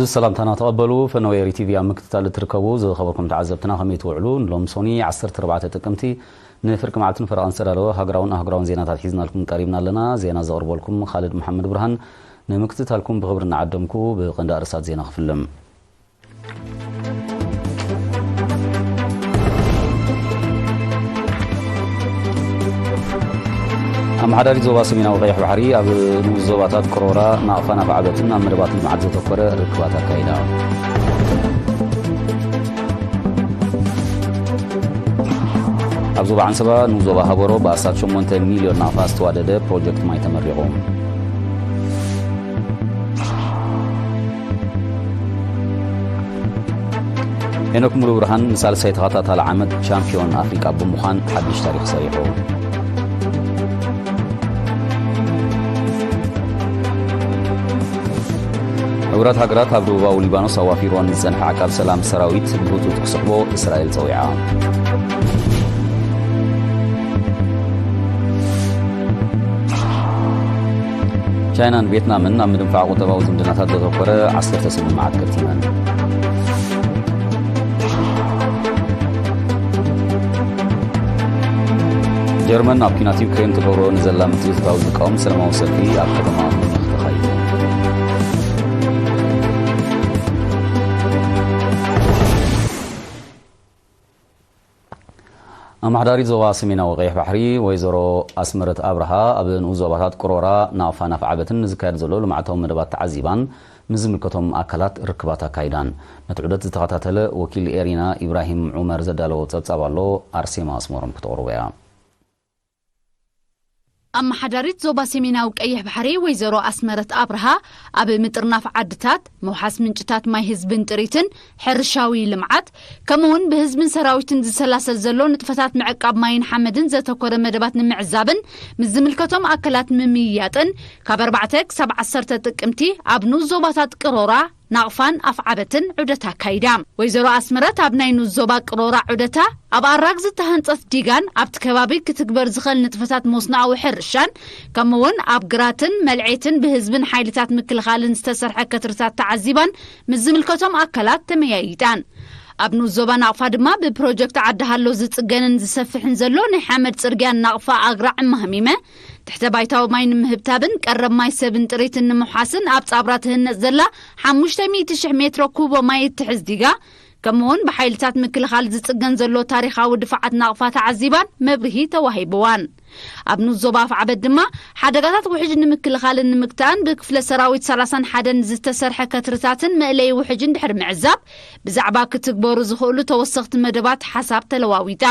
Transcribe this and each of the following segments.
እዚ ሰላምታና ተቐበሉ። ፈነወ ኤሪ ቲቪ ኣብ ምክትታል እትርከቡ ዝኸበርኩም ተዓዘብትና ከመይ ትውዕሉ? ንሎም ሶኒ ዓሰርተ ኣርባዕተ ጥቅምቲ ንፍርቂ መዓልትን ፈረቓን ዝተዳለወ ሃገራውን ኣህጉራውን ዜናታት ሒዝናልኩም ቀሪብና ኣለና። ዜና ዘቕርበልኩም ካልድ መሓመድ ብርሃን። ንምክትታልኩም ብኽብሪ እናዓደምኩ ብቐንዲ ኣርእስታት ዜና ክፍልም። ኣመሓዳሪት ዞባ ሰሜናዊ ቀይሕ ባሕሪ ኣብ ንኡስ ዞባታት ቅሮራ፣ ናቕፋን ኣፍዓበትን ኣብ መደባት ልምዓት ዘተኮረ ርክባት ኣካይዳ። ኣብ ዞባ ዓንሰባ ንኡስ ዞባ ሃበሮ ብኣስታት ሸሞንተ ሚልዮን ናቕፋ ዝተዋደደ ፕሮጀክት ማይ ተመሪቑ። ሄኖክ ሙሉብርሃን ንሳልሳይ ተኸታታሊ ዓመት ቻምፒዮን ኣፍሪቃ ብምዃን ሓድሽ ታሪኽ ሰሪሑ። ሕቡራት ሃገራት ኣብ ደቡባዊ ሊባኖስ ኣዋፊርዋ ንዝጸንሐ ዓቃብ ሰላም ሰራዊት ብህጹጽ ክስሕቦ እስራኤል ጸዊዓ። ቻይናን ቪየትናምን ኣብ ምድንፋዕ ቁጠባዊ ዝምድናታት ዘተኮረ ዓሰርተ ስምምዓት ከቲመን። ጀርመን ኣብ ኲናት ዩክሬን ትገብሮ ንዘላ ምትእትታው ዝቃወም ሰላማዊ ሰልፊ ኣብ ከተማ ሙኒኽ ተኻይዱ። ኣመሓዳሪት ዞባ ሰሜናዊ ቀይሕ ባሕሪ ወይዘሮ ኣስመረት ኣብርሃ ኣብ ንኡስ ዞባታት ቅሮራ፣ ናቕፋን ኣፍዓበትን ንዝካየድ ዘሎ ልምዓታዊ መደባት ተዓዚባን ምስ ዝምልከቶም ኣካላት ርክባት ኣካይዳን። ነቲ ዑደት ዝተኸታተለ ወኪል ኤሪና ኢብራሂም ዑመር ዘዳለዎ ጸብጻብ ኣሎ፣ ኣርሴማ ኣስመሮም ክተቕርቦ እያ። ኣመሓዳሪት ዞባ ሰሜናዊ ቀይሕ ባሕሪ ወይዘሮ ኣስመረት ኣብርሃ ኣብ ምጥርናፍ ዓድታት፣ ምውሓስ ምንጭታት ማይ ህዝብን ጥሪትን፣ ሕርሻዊ ልምዓት፣ ከምኡውን ብህዝብን ሰራዊትን ዝሰላሰል ዘሎ ንጥፈታት ምዕቃብ ማይን ሓመድን ዘተኮረ መደባት ንምዕዛብን ምስ ዝምልከቶም ኣካላት ምምይያጥን ካብ ኣርባዕተ ክሳብ ዓሰርተ ጥቅምቲ ኣብ ንኡስ ዞባታት ቅሮራ፣ ናቕፋን ኣፍዓበትን ዑደት ኣካይዳ። ወይዘሮ ኣስመረት ኣብ ናይ ንኡስ ዞባ ቅሮራ ዑደታ ኣብ ኣራግ ዝተሃንጸት ዲጋን ኣብቲ ከባቢ ክትግበር ዝኽእል ንጥፈታት መስኖኣዊ ሕርሻን ከምኡውን ኣብ ግራትን መልዔትን ብህዝብን ሓይልታት ምክልኻልን ዝተሰርሐ ከትርታት ተዓዚባን ምስ ዝምልከቶም ኣካላት ተመያይጣን። ኣብ ንኡስ ዞባ ናቕፋ ድማ ብፕሮጀክት ዓዲ ሃሎ ዝጽገንን ዝሰፍሕን ዘሎ ናይ ሓመድ ጽርግያን ናቕፋ ኣግራዕን ማህሚመ ትሕተ ባይታዊ ማይ ንምህብታብን ቀረብ ማይ ሰብን ጥሪትን ንምውሓስን ኣብ ጻብራ ትህነጽ ዘላ ሓሙሽተ ሚእቲ ሽሕ ሜትሮ ኩቦ ማይ እትሕዝ ዲጋ ከምኡውን ብሓይልታት ምክልኻል ዝጽገን ዘሎ ታሪኻዊ ድፋዓት ናቕፋ ተዓዚባን መብርሂ ተዋሂብዋን። ኣብ ንኡስ ዞባ ኣፍዓበት ድማ ሓደጋታት ውሕጅ ንምክልኻልን ንምግታእን ብክፍለ ሰራዊት ሰላሳን ሓደን ዝተሰርሐ ከትርታትን መእለዪ ውሕጅን ድሕሪ ምዕዛብ ብዛዕባ ክትግበሩ ዝኽእሉ ተወሰኽቲ መደባት ሓሳብ ተለዋዊጣ።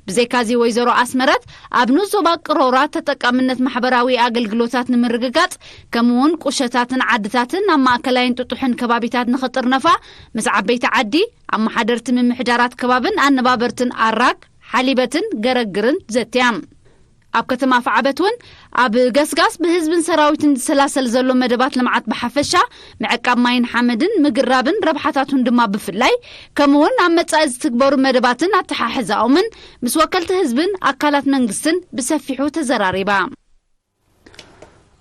ብዘይካዚ ወይዘሮ ኣስመረት ኣብ ንኡስ ዞባ ቅሮራ ተጠቃምነት ማሕበራዊ ኣገልግሎታት ንምርግጋጽ ከምኡውን ቁሸታትን ዓድታትን ኣብ ማእከላይን ጥጡሕን ከባቢታት ንኽጥርነፋ ምስ ዓበይቲ ዓዲ፣ ኣመሓደርቲ ምምሕዳራት ከባብን ኣነባበርትን ኣራግ፣ ሓሊበትን ገረግርን ዘትያ። ኣብ ከተማ ኣፍዓበት እውን ኣብ ገስጋስ ብህዝብን ሰራዊትን ዝሰላሰል ዘሎ መደባት ልምዓት ብሓፈሻ፣ ምዕቃብ ማይን ሓመድን ምግራብን ረብሓታቱን ድማ ብፍላይ፣ ከምኡውን ኣብ መጻኢ ዝትግበሩ መደባትን ኣተሓሕዛኦምን ምስ ወከልቲ ህዝብን ኣካላት መንግስትን ብሰፊሑ ተዘራሪባ።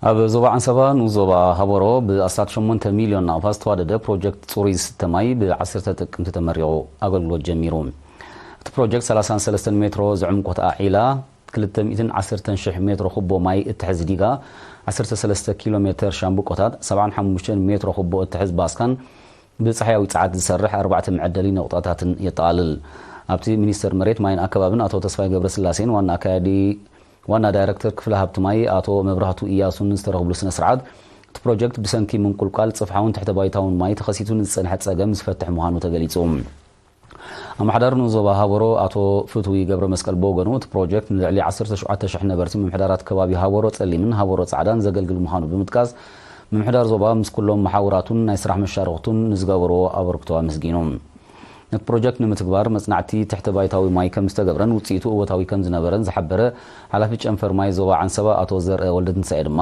ኣብ ዞባ ዓንሰባ ንኡስ ዞባ ሃበሮ ብኣስታት ሸሞንተ ሚልዮን ናቕፋ ዝተዋደደ ፕሮጀክት ጽሩይ ዝስተ ማይ ብ ዓሰርተ ጥቅምቲ ተመሪቑ ኣገልግሎት ጀሚሩ። እቲ ፕሮጀክት ሰላሳን ሰለስተን ሜትሮ ዝዕምቆት ኣዒላ፣ ክልተ ሚእትን ዓሰርተን ሽሕ ሜትሮ ኩቦ ማይ እትሕዝ ዲጋ፣ ዓሰርተ ሰለስተ ኪሎ ሜተር ሻምብቆታት፣ ሰብዓን ሓሙሽተን ሜትሮ ኩቦ እትሕዝ ባስካን ብጻሕያዊ ጸዓት ዝሰርሕ ኣርባዕተ መዐደሊ ነቑጣታትን የጠቓልል። ኣብቲ ሚኒስተር መሬት ማይን ኣከባብን ኣቶ ተስፋይ ገብረስላሴን ዋና ኣካያዲ ዋና ዳይረክተር ክፍለ ሃብቲ ማይ ኣቶ መብራህቱ ኢያሱን ዝተረኽብሉ ስነ ስርዓት፣ እቲ ፕሮጀክት ብሰንኪ ምንቁልቋል ጽፍሓውን ትሕተ ባይታውን ማይ ተኸሲቱ ንዝጸንሐ ጸገም ዝፈትሕ ምዃኑ ተገሊጹ። ኣመሓዳሪ ንኡስ ዞባ ሃበሮ ኣቶ ፍትዊ ገብረ መስቀል ብወገኑ፣ እቲ ፕሮጀክት ንልዕሊ ዓሰርተ ሸውዓተ ሽሕ ነበርቲ ምምሕዳራት ከባቢ ሃበሮ ጸሊምን ሃበሮ ጻዕዳን ዘገልግል ምዃኑ ብምጥቃስ፣ ምምሕዳር ዞባ ምስ ኩሎም መሓውራቱን ናይ ስራሕ መሻርኽቱን ንዝገበርዎ ኣበርክቶ ኣመስጊኑ። ነቲ ፕሮጀክት ንምትግባር መጽናዕቲ ትሕተ ባይታዊ ማይ ከም ዝተገብረን ውጽኢቱ እወታዊ ከም ዝነበረን ዝሓበረ ሓላፊ ጨንፈር ማይ ዞባ ዓንሰባ ኣቶ ዘርአ ወልደትንሳኤ ድማ፣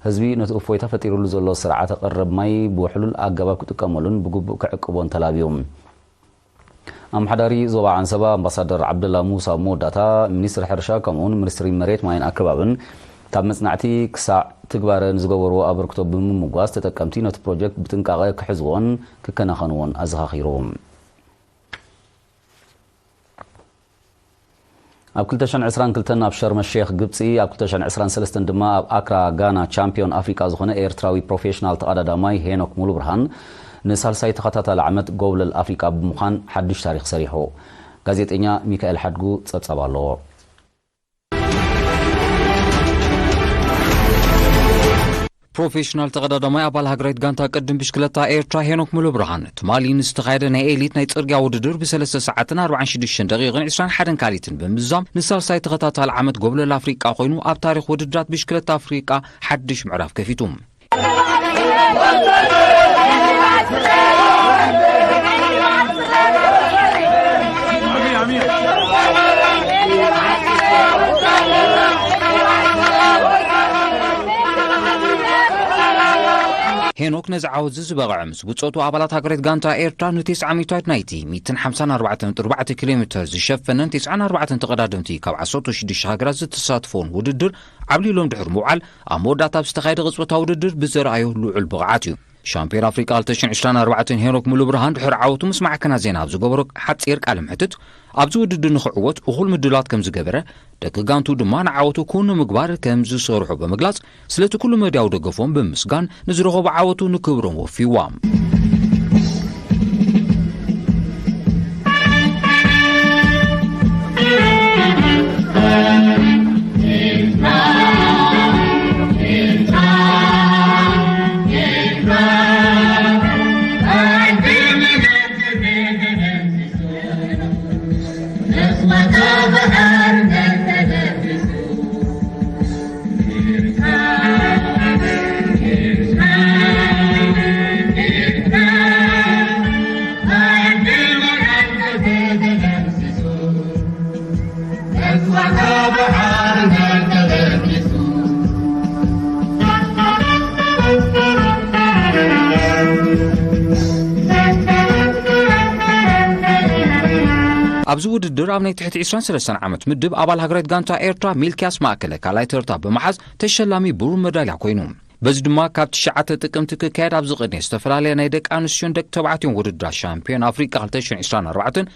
ህዝቢ ነቲ እፎይታ ፈጢሩሉ ዘሎ ስርዓተ ቀረብ ማይ ብውሕሉል ኣገባብ ክጥቀመሉን ብግቡእ ክዕቅቦን ተላብዩ። ኣመሓዳሪ ዞባ ዓንሰባ ኣምባሳደር ዓብደላ ሙሳ ኣብ መወዳእታ፣ ሚኒስትሪ ሕርሻ ከምኡውን ሚኒስትሪ መሬት ማይን ኣከባብን ካብ መጽናዕቲ ክሳዕ ትግባረ ንዝገበርዎ ኣበርክቶ ብምምጓስ፣ ተጠቀምቲ ነቲ ፕሮጀክት ብጥንቃቐ ክሕዝዎን ክከናኸንዎን ኣዘኻኺሩ። ኣብ ክልተ ሽሕን ዕስራን ክልተን ኣብ ሸርመ ሼክ ግብጺ፣ ኣብ ክልተ ሽሕን ዕስራን ሰለስተን ድማ ኣብ ኣክራ ጋና ቻምፒዮን ኣፍሪቃ ዝኾነ ኤርትራዊ ፕሮፌሽናል ተቐዳዳማይ ሄኖክ ሙሉብርሃን ንሳልሳይ ተኸታታሊ ዓመት ጎብለል ኣፍሪቃ ብምዃን ሓድሽ ታሪኽ ሰሪሑ። ጋዜጠኛ ሚካኤል ሓድጉ ጸብጻብ ኣለዎ። ፕሮፌሽናል ተቐዳዳማይ ኣባል ሃገራዊት ጋንታ ቅድም ብሽክለታ ኤርትራ ሄኖክ ሙሉብርሃን፣ ትማሊ ንዝተኻየደ ናይ ኤሊት ናይ ጽርግያ ውድድር ብሰለስተ ሰዓትን ኣርባዓን ሽዱሽተን ደቂቕን ዕስራን ሓደን ካሊትን ብምዝዛም፣ ንሳልሳይ ተኸታታሊ ዓመት ጎብለል ኣፍሪቃ ኮይኑ፣ ኣብ ታሪኽ ውድድራት ብሽክለታ ኣፍሪቃ ሓድሽ ምዕራፍ ከፊቱ። ሄኖክ ነዚ ዓወት እዚ ዝበቕዐ ምስ ብጾቱ ኣባላት ሃገራዊት ጋንታ ኤርትራ ንቴስዓ ሚእታዊት ናይቲ ሚእትን ሓምሳን ኣርባዕተን ነጥቢ ኣርባዕተ ኪሎ ሜተር ዝሸፈነን ቴስዓን ኣርባዕተን ተቐዳደምቲ ካብ ዓሰርተ ሽዱሽተ ሃገራት ዝተሳተፈውን ውድድር ዓብሊሎም ድሕሪ ምውዓል፣ ኣብ መወዳእታ ኣብ ዝተኻየደ ቅጽበታዊ ውድድር ብዘርኣዮ ልዑል ብቕዓት እዩ። ሻምፒዮን ኣፍሪቃ ክልተ ሽሕን ዕስራን ኣርባዕተን ሄኖክ ሙሉብርሃን ድሕሪ ዓወቱ ምስ ማዕከናት ዜና ኣብ ዝገበሮ ሓጺር ቃለ መሕትት፣ ኣብዚ ውድድር ንኽዕወት እኹል ምድላት ከም ዝገበረ፣ ደቂ ጋንቱ ድማ ንዓወቱ ክውን ንምግባር ከም ዝሰርሑ ብምግላጽ፣ ስለቲ ኩሉ መድያዊ ደገፎም ብምስጋን፣ ንዝረኸቦ ዓወቱ ንክብሮም ወፊዋ። ኣብዚ ውድድር ኣብ ናይ ትሕቲ ዕስራን ሰለስተን ዓመት ምድብ ኣባል ሃገራዊት ጋንታ ኤርትራ ሚልክያስ ማእከለ ካልኣይ ተርታ ብምሓዝ ተሸላሚ ብሩር መዳልያ ኮይኑ። በዚ ድማ ካብ ትሽዓተ ጥቅምቲ ክካየድ ኣብ ዝቕድነ ዝተፈላለያ ናይ ደቂ ኣንስትዮን ደቂ ተባዕትዮን ውድድራት ሻምፒዮን ኣፍሪቃ ክልተ ሽሕን ዕስራን ኣርባዕተን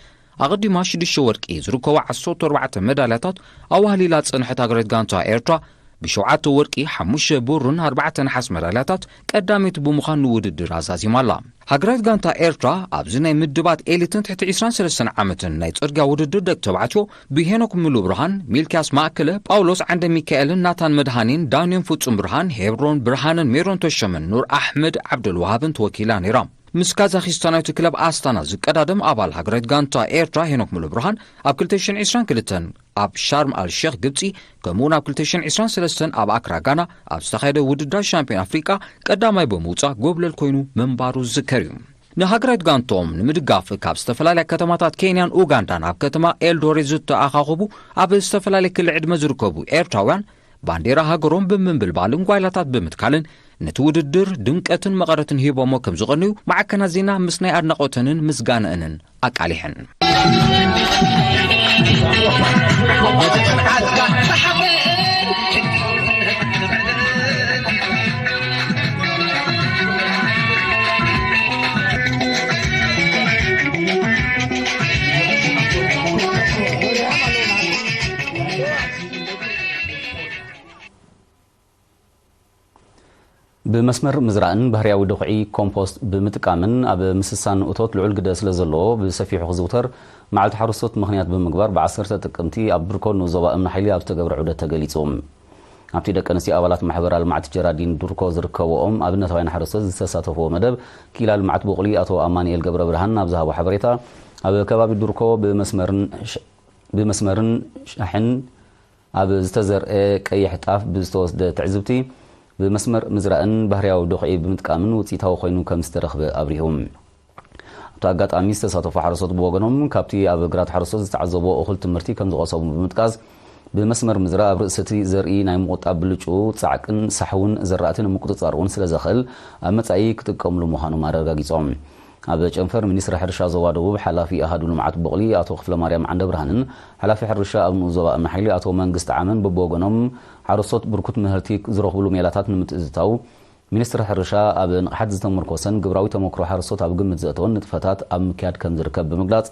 ኣቐዲማ ሽዱሽተ ወርቂ ዝርከቦ ዓሰርተ ኣርባዕተ መዳልያታት ኣዋህሊላ ዝጸንሐት ሃገራዊት ጋንታ ኤርትራ ብሸውዓተ ወርቂ፣ ሓሙሽተ ብሩርን ኣርባዕተ ነሓስ መዳልያታት ቀዳመይቲ ብምዃን ንውድድር ኣዛዚማ ኣላ። ሃገራዊት ጋንታ ኤርትራ ኣብዚ ናይ ምድባት ኤሊትን ትሕቲ ዕስራን ሰለስተን ዓመትን ናይ ጽርግያ ውድድር ደቂ ተባዕትዮ ብሄኖክ ሙሉብርሃን፣ ሚልክያስ ማእከለ፣ ጳውሎስ ዓንደ ሚካኤልን ናታን መድሃኔን፣ ዳንዮን ፍጹም ብርሃን፣ ሄብሮን ብርሃንን፣ ሜሮን ተሾመን፣ ኑር ኣሕመድ ዓብደልዋሃብን ተወኪላ ነይራ። ምስ ካዛኺስታናዊት ክለብ ኣስታና ዝቀዳደም ኣባል ሃገራዊት ጋንታ ኤርትራ ሄኖክ ሙሉብርሃን ኣብ ክልተ ሽሕን ዕስራን ክልተን ኣብ ሻርም ኣል ሼኽ ግብጺ፣ ከምኡውን ኣብ ክልተ ሽሕን ዕስራን ሰለስተን ኣብ ኣክራ ጋና ኣብ ዝተኻየደ ውድድር ሻምፒዮን ኣፍሪቃ ቀዳማይ ብምውጻእ ጎብለል ኮይኑ ምንባሩ ዝዝከር እዩ። ንሃገራዊት ጋንትኦም ንምድጋፍ ካብ ዝተፈላለያ ከተማታት ኬንያን ኡጋንዳን ኣብ ከተማ ኤልዶሬ ዝተኣኻኸቡ ኣብ ዝተፈላለየ ክሊ ዕድመ ዝርከቡ ኤርትራውያን ባንዴራ ሃገሮም ብምንብልባልን ጓይላታት ብምትካልን ነቲ ውድድር ድምቀትን መቐረትን ሂቦሞ ከም ዝቐንዩ ማዕከናት ዜና ምስ ናይ ኣድናቖተንን ምስጋንአንን ኣቃሊሐን። ብመስመር ምዝራእን ባህርያዊ ድኹዒ ኮምፖስት ብምጥቃምን ኣብ ምስሳን እቶት ልዑል ግደ ስለ ዘለዎ ብሰፊሑ ክዝውተር መዓልቲ ሓረስቶት ምኽንያት ብምግባር ብዓሰርተ ጥቅምቲ ኣብ ድርኮ ንኡስ ዞባ እምኒ ሓይሊ ኣብ ዝተገብረ ዑደት ተገሊጹ። ኣብቲ ደቂ ኣንስትዮ ኣባላት ማሕበር ኣልማዕቲ ጀራዲን ድርኮ ዝርከብኦም ኣብነታውያን ሓረስቶት ዝተሳተፍዎ መደብ ክኢላ ልምዓት ቡቕሊ ኣቶ ኣማኑኤል ገብረብርሃን ኣብ ዝሃቦ ሓበሬታ፣ ኣብ ከባቢ ድርኮ ብመስመርን ሽ-፣ ብመስመርን ሻሕን ኣብ ዝተዘርአ ቀይሕ ጣፍ ብዝተወስደ ትዕዝብቲ፣ ብመስመር ምዝራእን ባህርያዊ ድኹዒ ብምጥቃምን ውፅኢታዊ ኮይኑ ከም ዝተረኽበ ኣብሪሁ። ኣብቲ ኣጋጣሚ ዝተሳተፉ ሓረስቶት ብወገኖም፣ ካብቲ ኣብ ግራት ሓረስቶት ዝተዓዘብዎ እኹል ትምህርቲ ከም ዝቐሰሙ ብምጥቃስ፣ ብመስመር ምዝራእ ኣብ ርእሲ እቲ ዘርኢ ናይ ምቑጣብ ብልጭኡ ጻዕቅን ሳሕውን ዘራእቲ ንምቁጽጻር እውን ስለ ዘኽእል፣ ኣብ መጻኢ ክጥቀምሉ ምዃኖም ኣረጋጊጾም። ኣብ ጨንፈር ሚኒስትሪ ሕርሻ ዞባ ደቡብ ሓላፊ ኣሃዱ ልምዓት ቦቕሊ ኣቶ ክፍለ ማርያም ዓንደ ብርሃንን ሓላፊ ሕርሻ ኣብ ንኡስ ዞባ እምኒ ሓይሊ ኣቶ መንግስቲ ዓመን በብወገኖም ሓረስቶት ብርኩት ምህርቲ ዝረኽብሉ ሜላታት ንምትእዝታው ሚኒስትሪ ሕርሻ ኣብ ንቕሓት ዝተመርኮሰን ግብራዊ ተመክሮ ሓረስቶት ኣብ ግምት ዘእተወን ንጥፈታት ኣብ ምክያድ ከም ዝርከብ ብምግላጽ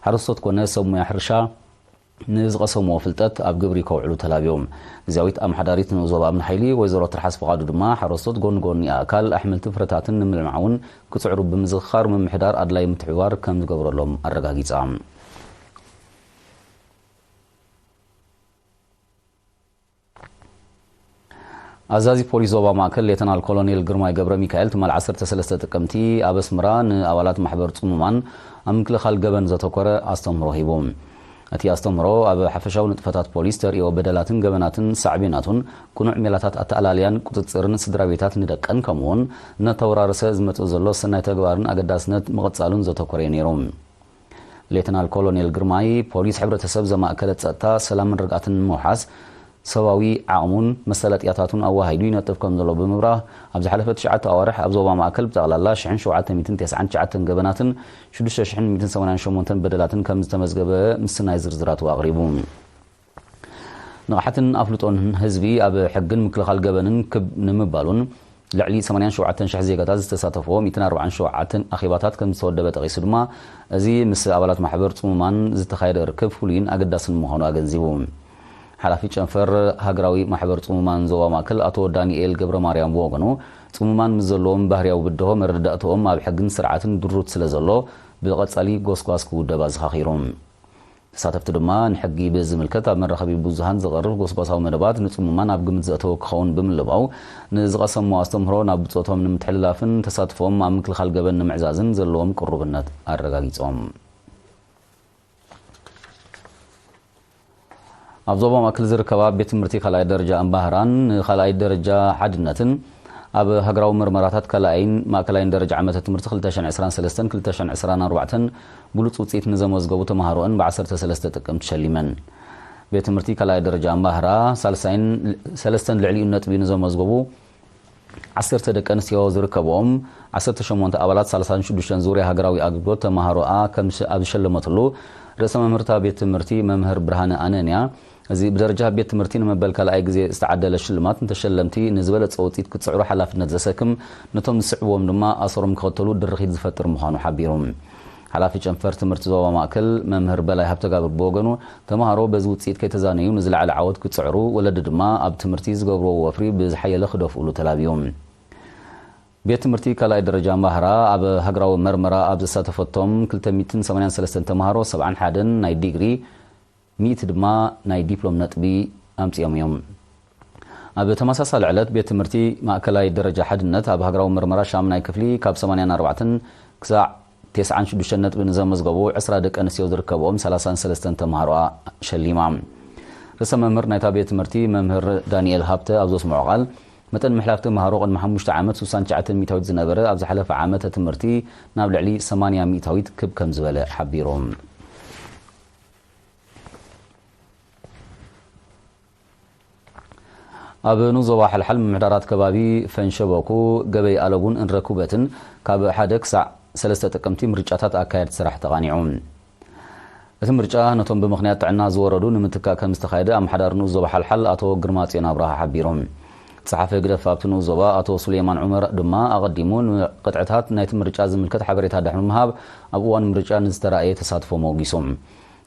ሓረስቶት ኮነ ሰብ ሞያ ሕርሻ ንዝቐሰምዎ ፍልጠት ኣብ ግብሪ ከውዕሉ ተላብዮም። ግዝያዊት ኣመሓዳሪት ንኡስ ዞባ እምኒ ሓይሊ ወይዘሮ ትርሓስ ፍቓዱ ድማ ሓረስቶት ጎኒ ጎኒ ኣእካል ኣሕምልትን ፍረታትን ንምልማዕ እውን ክጽዕሩ ብምዝኽኻር ምምሕዳር ኣድላይ ምትሕብባር ከም ዝገብረሎም ኣረጋጊጻ። ኣዛዚ ፖሊስ ዞባ ማእከል ሌተናል ኮሎኔል ግርማይ ገብረ ሚካኤል ትማል ዓሰርተ ሰለስተ ጥቅምቲ ኣብ ኣስመራ ንኣባላት ማሕበር ጽሙማን ኣብ ምክልኻል ገበን ዘተኮረ ኣስተምህሮ ሂቡ። እቲ ኣስተምህሮ ኣብ ሓፈሻዊ ንጥፈታት ፖሊስ ተርእዮ በደላትን ገበናትን ሳዕቤናቱን ቅኑዕ ሜላታት ኣተኣላልያን ቁጽጽርን ስድራ ቤታት ንደቀን ከምኡውን እናተወራረሰ ዝመጽእ ዘሎ ሰናይ ተግባርን ኣገዳስነት ምቕጻሉን ዘተኮረ እዩ ነይሩ። ሌተናል ኮሎኔል ግርማይ ፖሊስ ሕብረተሰብ ዘማእከለ ጸጥታ ሰላምን ርግኣትን ንምውሓስ ሰብኣዊ ዓቕሙን መሳለጥያታቱን ኣዋሃሂዱ ይነጥፍ ከም ዘሎ ብምብራህ ኣብ ዝሓለፈ ትሽዓተ ኣዋርሕ ኣብ ዞባ ማእከል ብጠቕላላ ሽሕን ሸውዓተ ሚእትን ተስዓን ትሽዓተን ገበናትን ሽዱሽተ ሽሕን ሚእትን ሰማንያን ሸሞንተን በደላትን ከም ዝተመዝገበ ምስናይ ዝርዝራቱ ኣቕሪቡ። ንቕሓትን ኣፍልጦን ህዝቢ ኣብ ሕግን ምክልኻል ገበንን ክብ ንምባሉን ልዕሊ ሰማንያን ሸውዓተን ሽሕ ዜጋታት ዝተሳተፍዎ ሚእትን ኣርባዓን ሸውዓተን ኣኼባታት ከም ዝተወደበ ጠቒሱ ድማ እዚ ምስ ኣባላት ማሕበር ጽሙማን ዝተኻየደ ርክብ ፍሉይን ኣገዳስን ምዃኑ ኣገንዚቡ። ሓላፊ ጨንፈር ሃገራዊ ማሕበር ጽሙማን ዞባ ማእከል ኣቶ ዳንኤል ገብረ ማርያም ብወገኑ ጽሙማን ምስ ዘለዎም ባህርያዊ ብድሆ መረዳእተኦም ኣብ ሕግን ስርዓትን ድሩት ስለ ዘሎ ብቐጻሊ ጎስጓስ ክውደብ ኣዘኻኺሩ። ተሳተፍቲ ድማ ንሕጊ ብዝምልከት ኣብ መራኸቢ ብዙሃን ዝቐርብ ጎስጓሳዊ መደባት ንጽሙማን ኣብ ግምት ዘእተወ ክኸውን ብምልባው ንዝቐሰምዎ ኣስተምህሮ ናብ ብጾቶም ንምትሕልላፍን ተሳትፎም ኣብ ምክልኻል ገበን ንምዕዛዝን ዘለዎም ቅሩብነት ኣረጋጊጾም። ኣብ ዞባ ማእከል ዝርከባ ቤት ትምህርቲ ካልኣይ ደረጃ ኣምባህራን ንኻልኣይ ደረጃ ሓድነትን ኣብ ሃገራዊ መርመራታት ካልኣይን ማእከላይን ደረጃ ዓመተ ትምህርቲ ክልተ ሽሕን ዕስራን ሰለስተን ክልተ ሽሕን ዕስራን ኣርባዕተን ብሉጽ ውጽኢት ንዘመዝገቡ ተማሃሮኣን ብ ዓሰርተ ሰለስተ ጥቅምቲ ሸሊመን። ቤት ትምህርቲ ካልኣይ ደረጃ ኣምባህራ ሳልሳይን ሰለስተን ልዕሊኡ ነጥቢ ንዘመዝገቡ ዓሰርተ ደቂ ኣንስትዮ ዝርከብኦም ዓሰርተ ሸሞንተ ኣባላት ሳልሳን ሽዱሽተን ዙርያ ሃገራዊ ኣገልግሎት ተማሃሮኣ ከም ሸ-፣ ኣብ ዝሸለመትሉ ርእሰ መምህርታ ቤት ትምህርቲ መምህር ብርሃነ ኣነንያ እዚ ብደረጃ ቤት ትምህርቲ ንመበል ካልኣይ ግዜ ዝተዓደለ ሽልማት ንተሸለምቲ ንዝበለጸ ውጽኢት ክጽዕሩ ሓላፍነት ዘሰክም ነቶም ዝስዕብዎም ድማ ኣሰሮም ክኸተሉ ድርኺት ዝፈጥር ምዃኑ ሓቢሩ። ሓላፊ ጨንፈር ትምህርቲ ዞባ ማእከል መምህር በላይ ሃብተጋብር ብወገኑ ተምሃሮ በዚ ውጽኢት ከይተዛነዩ ንዝለዓለ ዓወት ክጽዕሩ ወለዲ ድማ ኣብ ትምህርቲ ዝገብርዎ ወፍሪ ብዝሓየለ ክደፍኡሉ ተላብዩ። ቤት ትምህርቲ ካልኣይ ደረጃ ኣምባህራ ኣብ ሃገራዊ መርመራ ኣብ ዘሳተፈቶም ክልተ ሚእትን ሰማንያን ሰለስተን ተምሃሮ ሰብዓን ሓደን ናይ ዲግሪ፣ ሚእቲ ድማ ናይ ዲፕሎም ነጥቢ ኣምጺኦም እዮም። ኣብ ተመሳሳሊ ዕለት ቤት ትምህርቲ ማእከላይ ደረጃ ሓድነት ኣብ ሃገራዊ መርመራ ሻምናይ ክፍሊ ካብ ሰማንያን ኣርባዕተን ክሳዕ ተስዓን ሽዱሽተን ነጥቢ ንዘመዝገቡ ዕስራ ደቂ ኣንስትዮ ዝርከብኦም ሰላሳን ሰለስተን ተምሃሮኣ ሸሊማ። ርእሰ መምህር ናይታ ቤት ትምህርቲ መምህር ዳንኤል ሃብተ ኣብ ዘስምዖ ቃል መጠን ምሕላፍ ተምሃሮ ቅድሚ ሓሙሽተ ዓመት ስሳን ትሽዓተን ሚእታዊት ዝነበረ ኣብ ዝሓለፈ ዓመተ ትምህርቲ ናብ ልዕሊ ሰማንያ ሚእታዊት ክብ ከም ዝበለ ሓቢሩ። ኣብ ንኡስ ዞባ ሓልሓል ምምሕዳራት ከባቢ ፈንሸበኩ፣ ገበይ ኣለጉን እንረኩበትን ካብ ሓደ ክሳዕ ሰለስተ ጥቅምቲ ምርጫታት ኣካየድቲ ስራሕ ተቓኒዑ። እቲ ምርጫ ነቶም ብምኽንያት ጥዕና ዝወረዱ ንምትካእ ከም ዝተኻየደ ኣመሓዳሪ ንኡስ ዞባ ሓልሓል ኣቶ ግርማጽዮን ኣብርሃ ሓቢሩ። ጸሓፊ ህግደፍ ኣብቲ ንኡስ ዞባ ኣቶ ሱሌማን ዑመር ድማ ኣቐዲሙ ንቅጥዕታት ናይቲ ምርጫ ዝምልከት ሓበሬታ ድሕሪ ምሃብ ኣብ እዋን ምርጫ ንዝተራእየ ተሳትፎ መውጊሱ።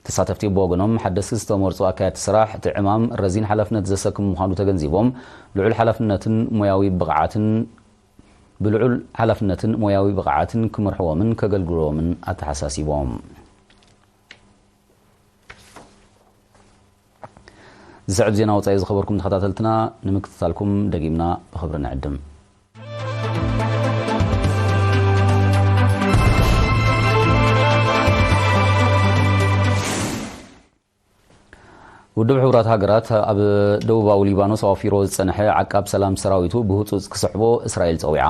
ተሳተፍቲ ብወገኖም ሓደስቲ ዝተመርጹ ኣካየድቲ ስራሕ እቲ ዕማም ረዚን ሓላፍነት ዘሰክም ምዃኑ ተገንዚቦም ልዑል ሓላፍነትን ሞያዊ ብቕዓትን ብልዑል ሓላፍነትን ሞያዊ ብቕዓትን ክመርሕዎምን ከገልግልዎምን ኣተሓሳሲቦም። ዝስዕብ ዜና ወጻኢ ዝኸበርኩም ተኸታተልትና ንምክትታልኩም ደጊምና ብኽብሪ ንዕድም። ውድብ ሕቡራት ሃገራት ኣብ ደቡባዊ ሊባኖስ ኣዋፊሮ ዝጸንሐ ዓቃብ ሰላም ሰራዊቱ ብህጹጽ ክስሕቦ እስራኤል ጸዊዓ።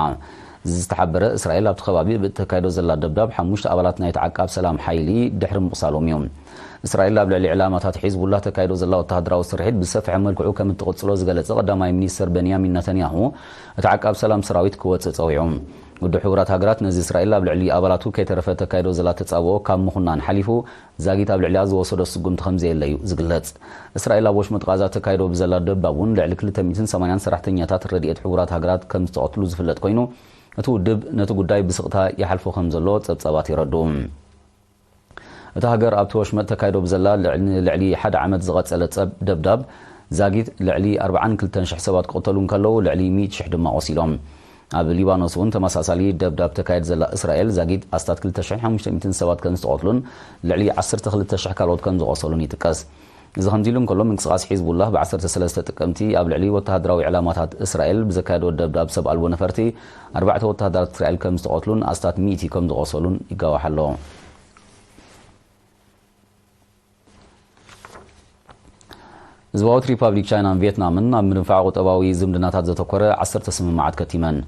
እዚ ዝተሓበረ እስራኤል ኣብቲ ከባቢ ብእተካይዶ ዘላ ደብዳብ ሓሙሽተ ኣባላት ናይቲ ዓቃብ ሰላም ሓይሊ ድሕሪ ምቕሳሎም እዩ። እስራኤል ኣብ ልዕሊ ዕላማታት ሒዝቡላህ ተካይዶ ዘላ ወተሃደራዊ ስርሒት ብዝሰፍሐ መልክዑ ከም እትቕጽሎ ዝገለጸ ቀዳማይ ሚኒስተር በንያሚን ነተንያሁ እቲ ዓቃብ ሰላም ሰራዊት ክወጽእ ጸዊዑ። ውድብ ሕቡራት ሃገራት ነዚ እስራኤል ኣብ ልዕሊ ኣባላቱ ከይተረፈ ተካይዶ ዘላ ተጻብኦ ካብ ምኹናን ሓሊፉ ዛጊት ኣብ ልዕሊኣ ዝወሰዶ ስጉምቲ ከም ዘየለ እዩ ዝግለጽ። እስራኤል ኣብ ወሽመጥ ቃዛ ተካይዶ ብዘላ ደብዳብ እውን ልዕሊ ክልተ ሚእትን ሰማንያን ሰራሕተኛታት ረድኤት ሕቡራት ሃገራት ከም ዝተቐትሉ ዝፍለጥ ኮይኑ፣ እቲ ውድብ ነቲ ጉዳይ ብስቕታ ይሓልፎ ከም ዘሎ ጸብጻባት የረድኡ። እታ ሃገር ኣብቲ ወሽመጥ ተካይዶ ብዘላ ልዕሊ ሓደ ዓመት ዝቐጸለ ጸብ ደብዳብ ዛጊት ልዕሊ ኣርባዓን ክልተን ሽሕ ሰባት ክቕተሉ እንከለዉ፣ ልዕሊ ሚእቲ ሽሕ ድማ ቆሲሎም። ኣብ ሊባኖስ እውን ተመሳሳሊ ደብዳብ ተካይድ ዘላ እስራኤል ዛጊት ኣስታት ክልተ ሽሕን ሓሙሽተ ሚእትን ሰባት ከም ዝተቐትሉን ልዕሊ ዓሰርተ ክልተ ሽሕ ካልኦት ከም ዝቆሰሉን ይጥቀስ። እዚ ከምዚ ኢሉ እንከሎ፣ ምንቅስቃስ ሒዝቡላህ ብ ዓሰርተ ሰለስተ ጥቅምቲ ኣብ ልዕሊ ወተሃደራዊ ዕላማታት እስራኤል ብዘካየዶ ደብዳብ ሰብ ኣልቦ ነፈርቲ ኣርባዕተ ወተሃደራት እስራኤል ከም ዝተቐትሉን ኣስታት ሚእቲ ከም ዝቆሰሉን ይጋዋሕ ኣሎ። ህዝባዊት ሪፓብሊክ ቻይናን ቪየትናምን ኣብ ምድንፋዕ ቁጠባዊ ዝምድናታት ዘተኮረ ዓሰርተ ስምምዓት ከቲመን።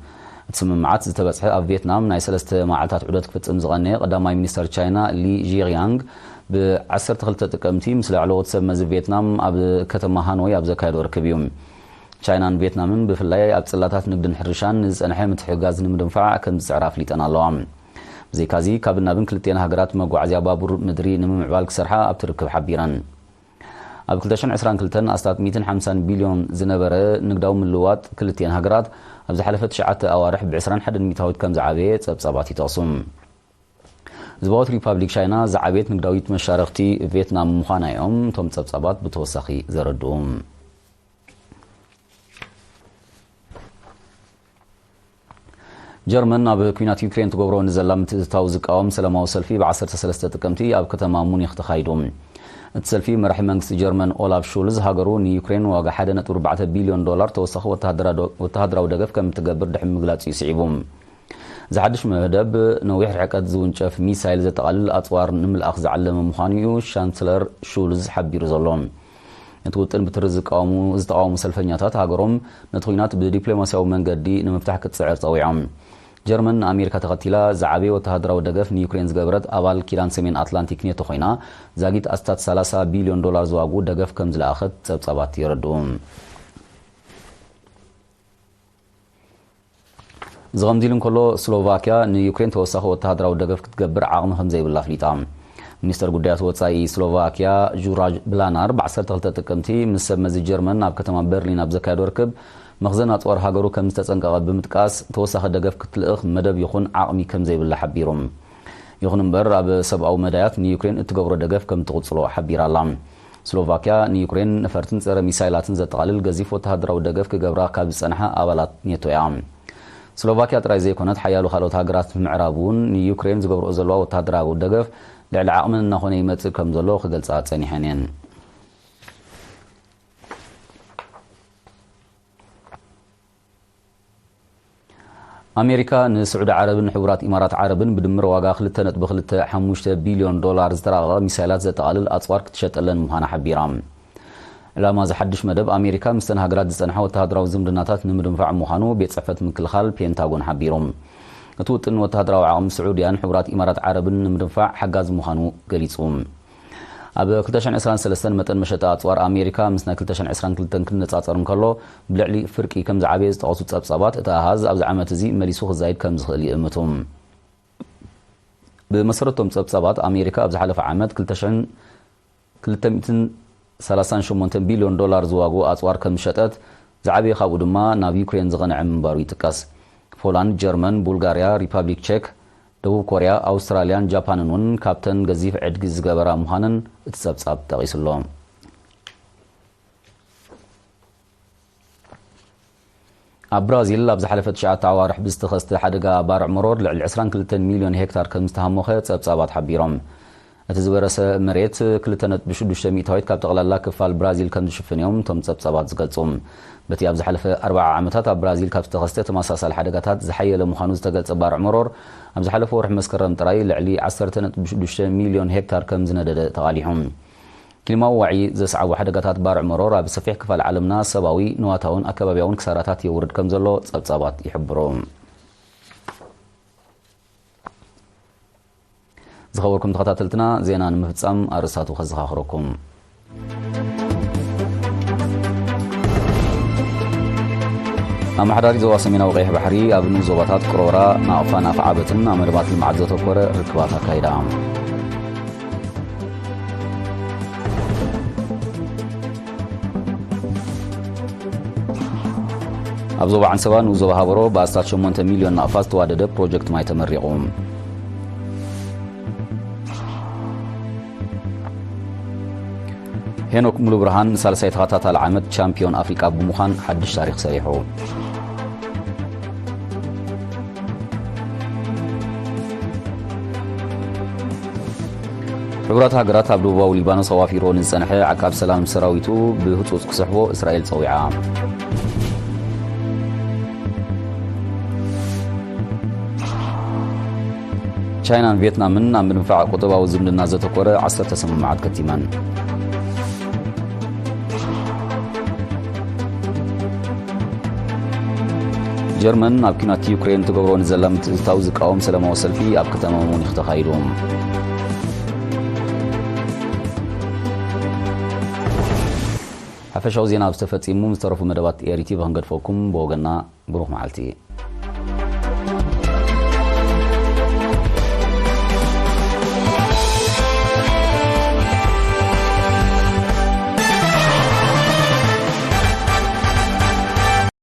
እቲ ስምምዓት ዝተበጽሐ ኣብ ቪየትናም ናይ ሰለስተ መዓልታት ዑደት ክፍጽም ዝቐነየ ቀዳማይ ሚኒስተር ቻይና ሊ ዢሪያንግ ብ ዓሰርተ ክልተ ጥቅምቲ ምስ ላዕለዎት ሰብ መዚ ቪየትናም ኣብ ከተማ ሃኖይ ኣብ ዘካየዶ ርክብ እዩ። ቻይናን ቪየትናምን ብፍላይ ኣብ ጽላታት ንግድን ሕርሻን ንዝጸንሐ ምትሕግጋዝ ንምድንፋዕ ከም ዝጽዕራ ኣፍሊጠን ኣለዋ። ብዘይካዚ፣ ካብን ናብን ክልቲኤን ሃገራት መጓዓዝያ ባቡር ምድሪ ንምምዕባል ክሰርሓ ኣብቲ ርክብ ሓቢረን። ኣብ ክልተ ሽሕን ዕስራን ክልተን ኣስታት ሚእትን ሓምሳን ቢልዮን ዝነበረ ንግዳዊ ምልውዋጥ ክልቲኤን ሃገራት ኣብ ዝሓለፈ ትሽዓተ ኣዋርሕ ብ ዕስራን ሓደን ሚእታዊት ከም ዝዓበየ ጸብጻባት ይጠቕሱ። ህዝባዊት ሪፓብሊክ ቻይና ዝዓበየት ንግዳዊት መሻርኽቲ ቪየትናም ምዃና እዮም እቶም ጸብጻባት ብተወሳኺ ዘረድኡ። ጀርመን ኣብ ኲናት ዩክሬን ትገብሮ ንዘላ ምትእትታው ዝቃወም ሰላማዊ ሰልፊ ብ ዓሰርተ ሰለስተ ጥቅምቲ ኣብ ከተማ ሙኒኽ ተኻይዱ። እቲ ሰልፊ መራሒ መንግስቲ ጀርመን ኦላፍ ሹልዝ ሃገሩ ንዩክሬን ዋጋ ሓደ ነጥቢ ኣርባዕተ ቢልዮን ዶላር ተወሳኺ ወተሃደራ-፣ ወተሃደራዊ ደገፍ ከም እትገብር ድሕሪ ምግላጹ እዩ ስዒቡ። እዚ ሓድሽ መደብ ነዊሕ ርሕቀት ዝውንጨፍ ሚሳይል ዘጠቓልል ኣጽዋር ንምልኣኽ ዝዓለመ ምዃኑ እዩ ሻንስለር ሹልዝ ሓቢሩ ዘሎ። እቲ ውጥን ብትሪ ዝቃወሙ፣ ዝተቓወሙ ሰልፈኛታት ሃገሮም ነቲ ኲናት ብዲፕሎማስያዊ መንገዲ ንምፍታሕ ክትጽዕር ጸዊዖም። ጀርመን ንኣሜሪካ ተኸቲላ ዝዓበየ ወተሃደራዊ ደገፍ ንዩክሬን ዝገበረት ኣባል ኪዳን ሰሜን ኣትላንቲክ ኔቶ ኮይና፣ ዛጊት ኣስታት ሰላሳ ቢልዮን ዶላር ዝዋግኡ ደገፍ ከም ዝለኣኸት ጸብጻባት የረድኡ። እዚ ከምዚ ኢሉ እንከሎ፣ ስሎቫኪያ ንዩክሬን ተወሳኺ ወተሃደራዊ ደገፍ ክትገብር ዓቕሚ ከም ዘይብላ ኣፍሊጣ። ሚኒስተር ጉዳያት ወጻኢ ስሎቫኪያ ጁራጅ ብላናር ብ ዓሰርተ ክልተ ጥቅምቲ ምስ ሰብ መዚ ጀርመን ኣብ ከተማ በርሊን ኣብ ዘካየዶ ርክብ፣ መኽዘን ኣጽዋር ሃገሩ ከም ዝተጸንቀቐ ብምጥቃስ፣ ተወሳኺ ደገፍ ክትልእኽ መደብ ይኹን ዓቕሚ ከም ዘይብላ ሓቢሩ። ይኹን እምበር፣ ኣብ ሰብኣዊ መዳያት ንዩክሬን እትገብሮ ደገፍ ከም ትቕጽሎ ሓቢራ ኣላ። ስሎቫኪያ ንዩክሬን ነፈርትን ጸረ ሚሳይላትን ዘጠቓልል ገዚፍ ወተሃደራዊ ደገፍ ክገብራ ካብ ዝጸንሓ ኣባላት ኔቶ እያ። ስሎቫኪያ ጥራይ ዘይኮነት፣ ሓያሎ ካልኦት ሃገራት ምዕራብ እውን ንዩክሬን ዝገብርኦ ዘለዋ ወተሃደራዊ ደገፍ ልዕሊ ዓቕመን እናኾነ ይመጽእ ከም ዘሎ ክገልጻ ጸኒሐን እየን። ኣሜሪካ ንስዑዲ ዓረብን ሕቡራት ኢማራት ዓረብን ብድምር ዋጋ ክልተ ነጥቢ ክልተ ሓሙሽተ ቢልዮን ዶላር ዝተራቐቐ ሚሳይላት ዘጠቓልል ኣጽዋር ክትሸጠለን ምዃና ሓቢራ። ዕላማ እዚ ሓድሽ መደብ ኣሜሪካ ምስተን ሃገራት ዝጸንሐ ወተሃደራዊ ዝምድናታት ንምድንፋዕ ምዃኑ ቤት ጽሕፈት ምክልኻል ፔንታጎን ሓቢሩ። እቲ ውጥን ወተሃደራዊ ዓቕሚ ስዑድያን ሕቡራት ኢማራት ዓረብን ንምድንፋዕ ሓጋዚ ምዃኑ ገሊጹ። ኣብ ክልተ ሽሕን ዕስራን ሰለስተን መጠን መሸጣ ኣጽዋር ኣሜሪካ ምስ ናይ ክልተ ሽሕን ዕስራን ክልተን ክነጻጸር እንከሎ፣ ብልዕሊ ፍርቂ ከም ዝዓበየ ዝጠቐሱ ጸብጻባት፣ እቲ ኣሃዝ ኣብዚ ዓመት እዚ መሊሱ ክዛይድ ከም ዝኽእል ይእምቱ። ብመሰረቶም ጸብጻባት፣ ኣሜሪካ ኣብ ዝሓለፈ ዓመት ክልተ ሽሕን ክልተ ሚእትን ሰላሳን ሸሞንተን ቢልዮን ዶላር ዝዋግኡ ኣጽዋር ከም ዝሸጠት፣ ዝዓበየ ካብኡ ድማ ናብ ዩክሬን ዝቐንዐ ምንባሩ ይጥቀስ። ፖላንድ፣ ጀርመን፣ ቡልጋርያ፣ ሪፓብሊክ ቼክ፣ ደቡብ ኮርያ፣ ኣውስትራልያን ጃፓንን እውን ካብተን ገዚፍ ዕድጊ ዝገበራ ምዃነን እቲ ጸብጻብ ጠቒሱ ኣሎ። ኣብ ብራዚል ኣብ ዝሓለፈ ትሽዓተ ኣዋርሕ ብዝተኸስተ ሓደጋ ባርዕ መሮር ልዕሊ ዕስራን ክልተን ሚልዮን ሄክታር ከም ዝተሃሞኸ ጸብጻባት ሓቢሮም። እቲ ዝበረሰ መሬት ክልተ ነጥቢ ሽዱሽተ ሚእታዊት ካብ ጠቕላላ ክፋል ብራዚል ከም ዝሽፍን እዮም እቶም ጸብጻባት ዝገልጹ። በቲ ኣብ ዝሓለፈ ኣርብዓ ዓመታት ኣብ ብራዚል ካብ ዝተኸስተ ተመሳሳሊ ሓደጋታት ዝሓየለ ምዃኑ ዝተገልጸ ባርዕ መሮር፣ ኣብ ዝሓለፈ ወርሒ መስከረም ጥራይ ልዕሊ ዓሰርተ ነጥቢ ሽዱሽተ ሚልዮን ሄክታር ከም ዝነደደ ተቓሊሑ። ክሊማዊ ዋዒ ዘስዓቡ ሓደጋታት ባርዕ መሮር ኣብ ሰፊሕ ክፋል ዓለምና ሰብኣዊ፣ ንዋታውን ኣከባብያውን ክሳራታት የውርድ ከም ዘሎ ጸብጻባት ይሕብሩ። ዝኸበርኩም ተኸታተልትና፣ ዜና ንምፍጻም ኣርእስታቱ ከዘኻኽረኩም። ኣመሓዳሪ ዞባ ሰሜናዊ ቀይሕ ባሕሪ ኣብ ንኡስ ዞባታት ቅሮራ፣ ናቕፋን ኣፍዓበትን ኣብ መደባት ልምዓት ዘተኮረ ርክባት ኣካይዳ። ኣብ ዞባ ዓንሰባ ንኡስ ዞባ ሃበሮ ብኣስታት ሸሞንተ ሚልዮን ናቕፋ ዝተዋደደ ፕሮጀክት ማይ ተመሪቑ። ሄኖክ ሙሉብርሃን ንሳልሳይ ተኸታታሊ ዓመት ቻምፒዮን ኣፍሪቃ ብምዃን ሓድሽ ታሪኽ ሰሪሑ። ሕቡራት ሃገራት ኣብ ደቡባዊ ሊባኖስ ኣዋፊርዎ ንዝጸንሐ ዓቃብ ሰላም ሰራዊቱ ብህጹጽ ክስሕቦ እስራኤል ጸዊዓ። ቻይናን ቪየትናምን ኣብ ምድንፋዕ ቁጠባዊ ዝምድና ዘተኮረ ዓሰርተ ስምምዓት ከቲመን። ጀርመን ኣብ ኲናት ዩክሬን ትገብሮ ንዘላ ምትእትታው ዝቃወም ሰላማዊ ሰልፊ ኣብ ከተማ ሙኒኽ ተኻይዱ። ሓፈሻዊ ዜና ኣብ ዝተፈጺሙ ዝተረፉ መደባት ኤሪ ቲቪ ክንገድፈኩም ብወገና ብሩኽ መዓልቲ።